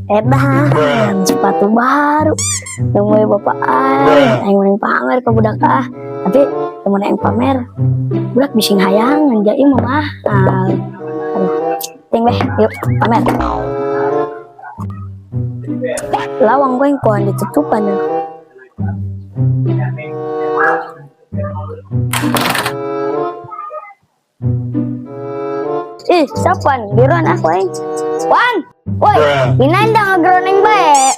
Edan, sepatu baru. Nemu bapak aing, aing mending pamer ke budak ah. Tapi temen aing pamer, budak bising hayangan jadi mah mahal. Aduh, ting beh, yuk pamer. Lawang gue yang kuan ditutupan ya. Ih, sapan, biruan aku aing. Wan, woi, minanda ngageroning bae.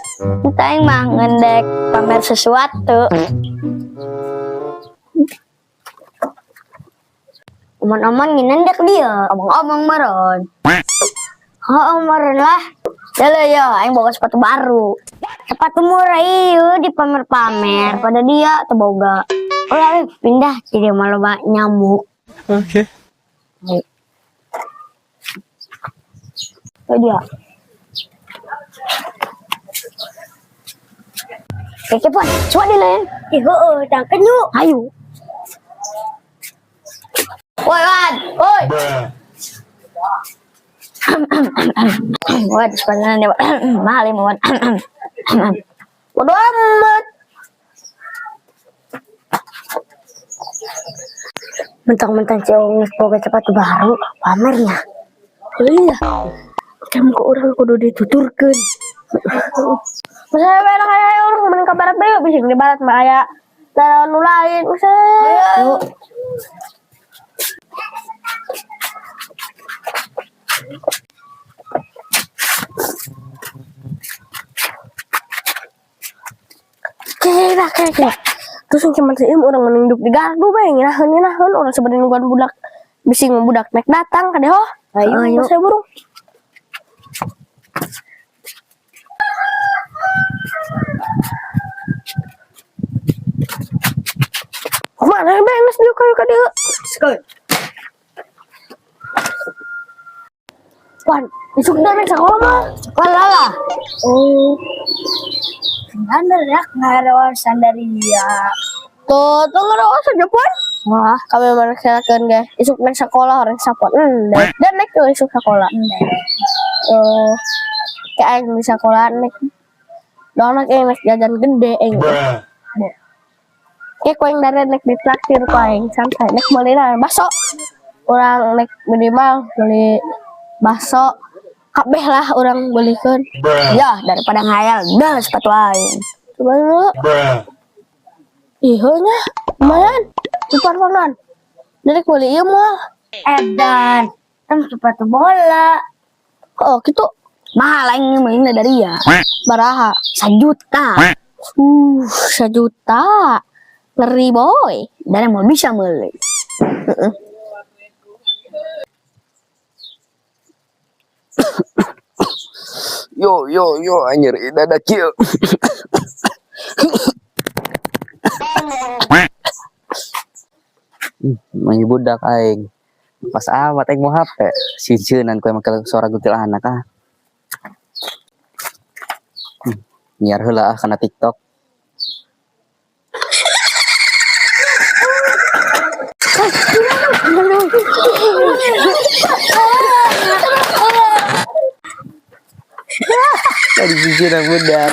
Entah aing mah ngendek pamer sesuatu. Omong-omong nginendek dia, omong-omong meron. Oh, meron lah. Dulu yo, aing bawa sepatu baru. Sepatu murah iyo dipamer-pamer pada dia teboga. Ulah pindah jadi malu nyamuk. Oke. Okay. Oh dia. Oke, Pon. Coba di lain. Ih, heeh, tak kenyuk. Ayo. Woi, Wan. Woi. Wan, sepatunya mahal ini, Wan. Bodo amat. Mentang-mentang cewek boga sepatu baru, pamernya. Iya. Kamu ke orang kudu dituturkeun. Misalnya merah kayak orang mending ke barat bae bisa di barat mah aya daerah nu lain. Misalnya. Kira. Terus yang cuman sih orang mending duduk di gardu bae nginaheun orang sebenarnya nungguan budak bising budak naik datang ka ho. Ayo, saya burung. Mana bae geus dieu kayu ka dieu? Sekali. Wan, isuk dah naik sekolah mah. Sekolah lah. Oh. Anda ya ngarewasan dari dia. Tuh, tuh ngarewasan aja pun. Wah, Kami mana silakan guys. Isuk naik sekolah orang sapon. Dan naik tuh isuk sekolah. Oh, kayak aing di sekolah naik. Doang naik naik jajan gede aing. Kayak kau yang dari naik ditraktir kau aing santai naik beli bakso. Orang naik minimal beli bakso. Kabeh lah orang belikan. Ya, daripada ngayal, dah sepatu aing. Coba dulu. Ih, nya lumayan. Cepat paman. Dari beli iya mah. Edan, kan sepatu bola. Oh, gitu. Mahal aing belinya dari ya. Baraha. 1 juta. 1 juta. Ngeri boy. Dan mau bisa beli. Yo yo yo anjir dada kieu. Mangi budak aing. Pas amat aing mau HP. Sinceunan ku make suara gutil anak ah. Nyiar heula ah kana TikTok. Tadi sinceunan budak.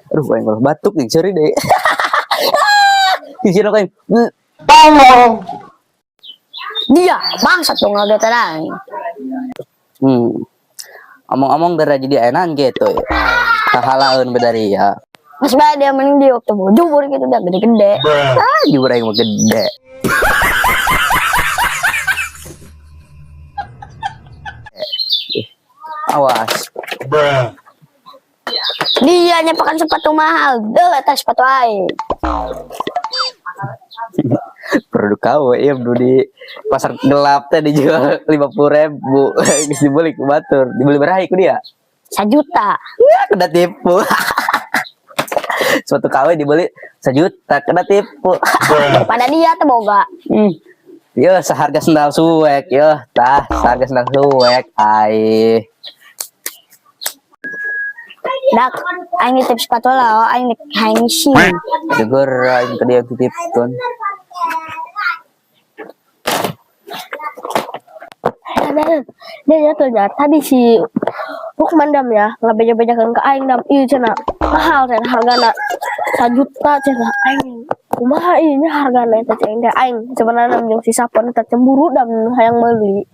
Aduh, aing malah batuk nih, sorry deh. Sinceunan aing. Dia bangsat dong ngagetan aing. Omong-omong dari jadi enan gitu ya. Kahalaeun bedari ya. Mas bae dia mending dia waktu jubur gitu udah gede-gede. Ah, jubur aing mah gede. Awas. Dia nyepakan sepatu mahal, deh atas sepatu aing. Produk KW ya bro di pasar gelap teh dijual 50.000. Geus dibeli ku batur, dibeli berahi ku dia. 1 juta. Ya, kena tipu. Sepatu KW dibeli 1 juta, kena tipu. Daripada dia teh boga. Yo, seharga sendal suwek, yo, tah, seharga sendal suwek, ai. Dak, aing nitip sepatu lah, aing nek aing sih. Syukur aing ke dia titipkeun. Dan dan ya ternyata di si Lukman, Dam, ya ngabeja-bejakeun ka aing, Dam. Ieu cenah mahal cenah, hargana 1 juta cenah. Aing kumaha ieu nya hargana eta ceng teh? Aing sebenarnya jeung si Sapon eta cemburu, Dam, hayang meuli.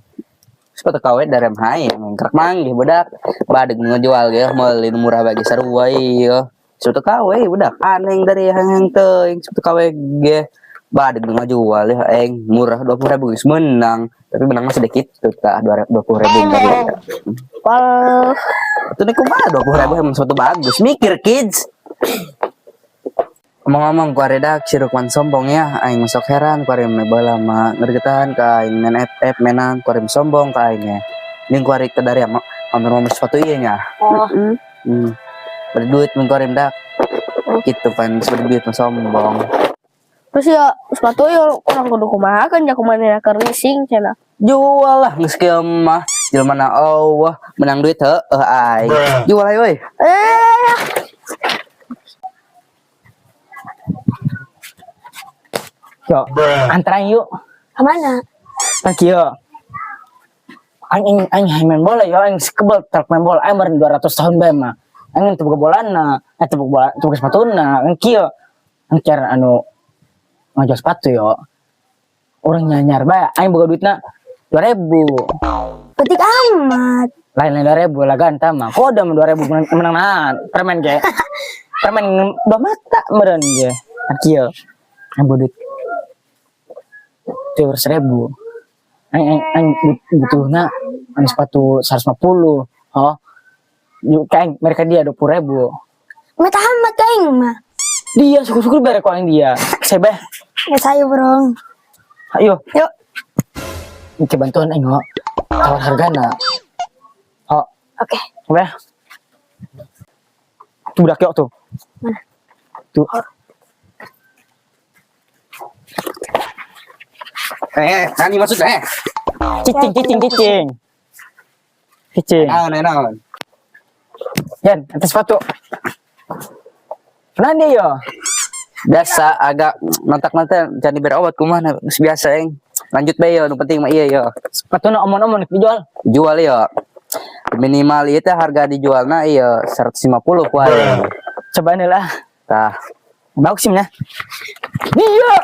Sepatu KW dari hayang kerak manggih budak badeg ngejual ge meuli nu murah bagi sarua ieu. Sepatu KW budak aneh dari hayang teuing sepatu KW ge badeg ngejual ya aing murah 20 ribu geus menang, tapi menangnya sedikit tuh tah 20 ribu dari. Wal. Itu nih kumaha 20 ribu emang sepatu bagus, mikir kids. Ngomong-ngomong ku dak si Rukman sombong ya, aing masuk heran ku ari meh baheula mah ngergetan ka aing main FF menang, ku ari sombong ka aing ya. Jeung ku ari ke dari pamer-pamer sepatu ieu nya. Oh. Berduit mun ku ari dak. Gitu pan geus berduit mah sombong. Terus ya sepatu ya urang kudu kumaha kan ya, kumaha keur leasing cenah. Jual lah geus kieu mah. Jelema na Allah menang duit heueuh aing. Jual ayo euy. Eh. Yo, antaran yuk. Kemana? Tak yo. Aing aing aing main bola yo, aing kebel truk main bola. Aing meureun 200 tahun bae mah. Aing teu boga bolana, eh teu boga bola, teu boga sepatuna. Aing kieu. Aing cara anu ngajual sepatu yo. Urang nyanyar bae, aing boga duitna 2000. Petik amat. Lain lain 2000 lah ganta mah. Kode mah 2000 menang, menang nahan. Permen ge. Permen dua mata meureun ge. Kan kieu. Aing boga duit 700 ribu. Aing aing aing butuhna anu sepatu 150. Oh. Yuk, kayak mereka dia 20 ribu. Mata amat aing mah. Dia syukur-syukur bare ku aing dia. Saya bae. Ya saya bro. Ayo. Yuk. Minta bantuan aing ho. Tawar hargana. Oh, Oke. bae. Tuh budak yok tuh. Mana? Tuh. Eh, nani maksud eh? Cicing, cicing, cicing. Cicing. Naon naon. Yan, atas sepatu. Mana dia yo? Biasa agak nantak-nantak can diberi obat kumaha geus biasa aing. Lanjut bae yo, nu penting mah ieu yo. Sepatu na omon-omon dijual. Jual yo. Minimal ieu teh harga dijualna ieu 150 ku aing. Coba nih lah. Tah. Bagus sih, ya. Iya.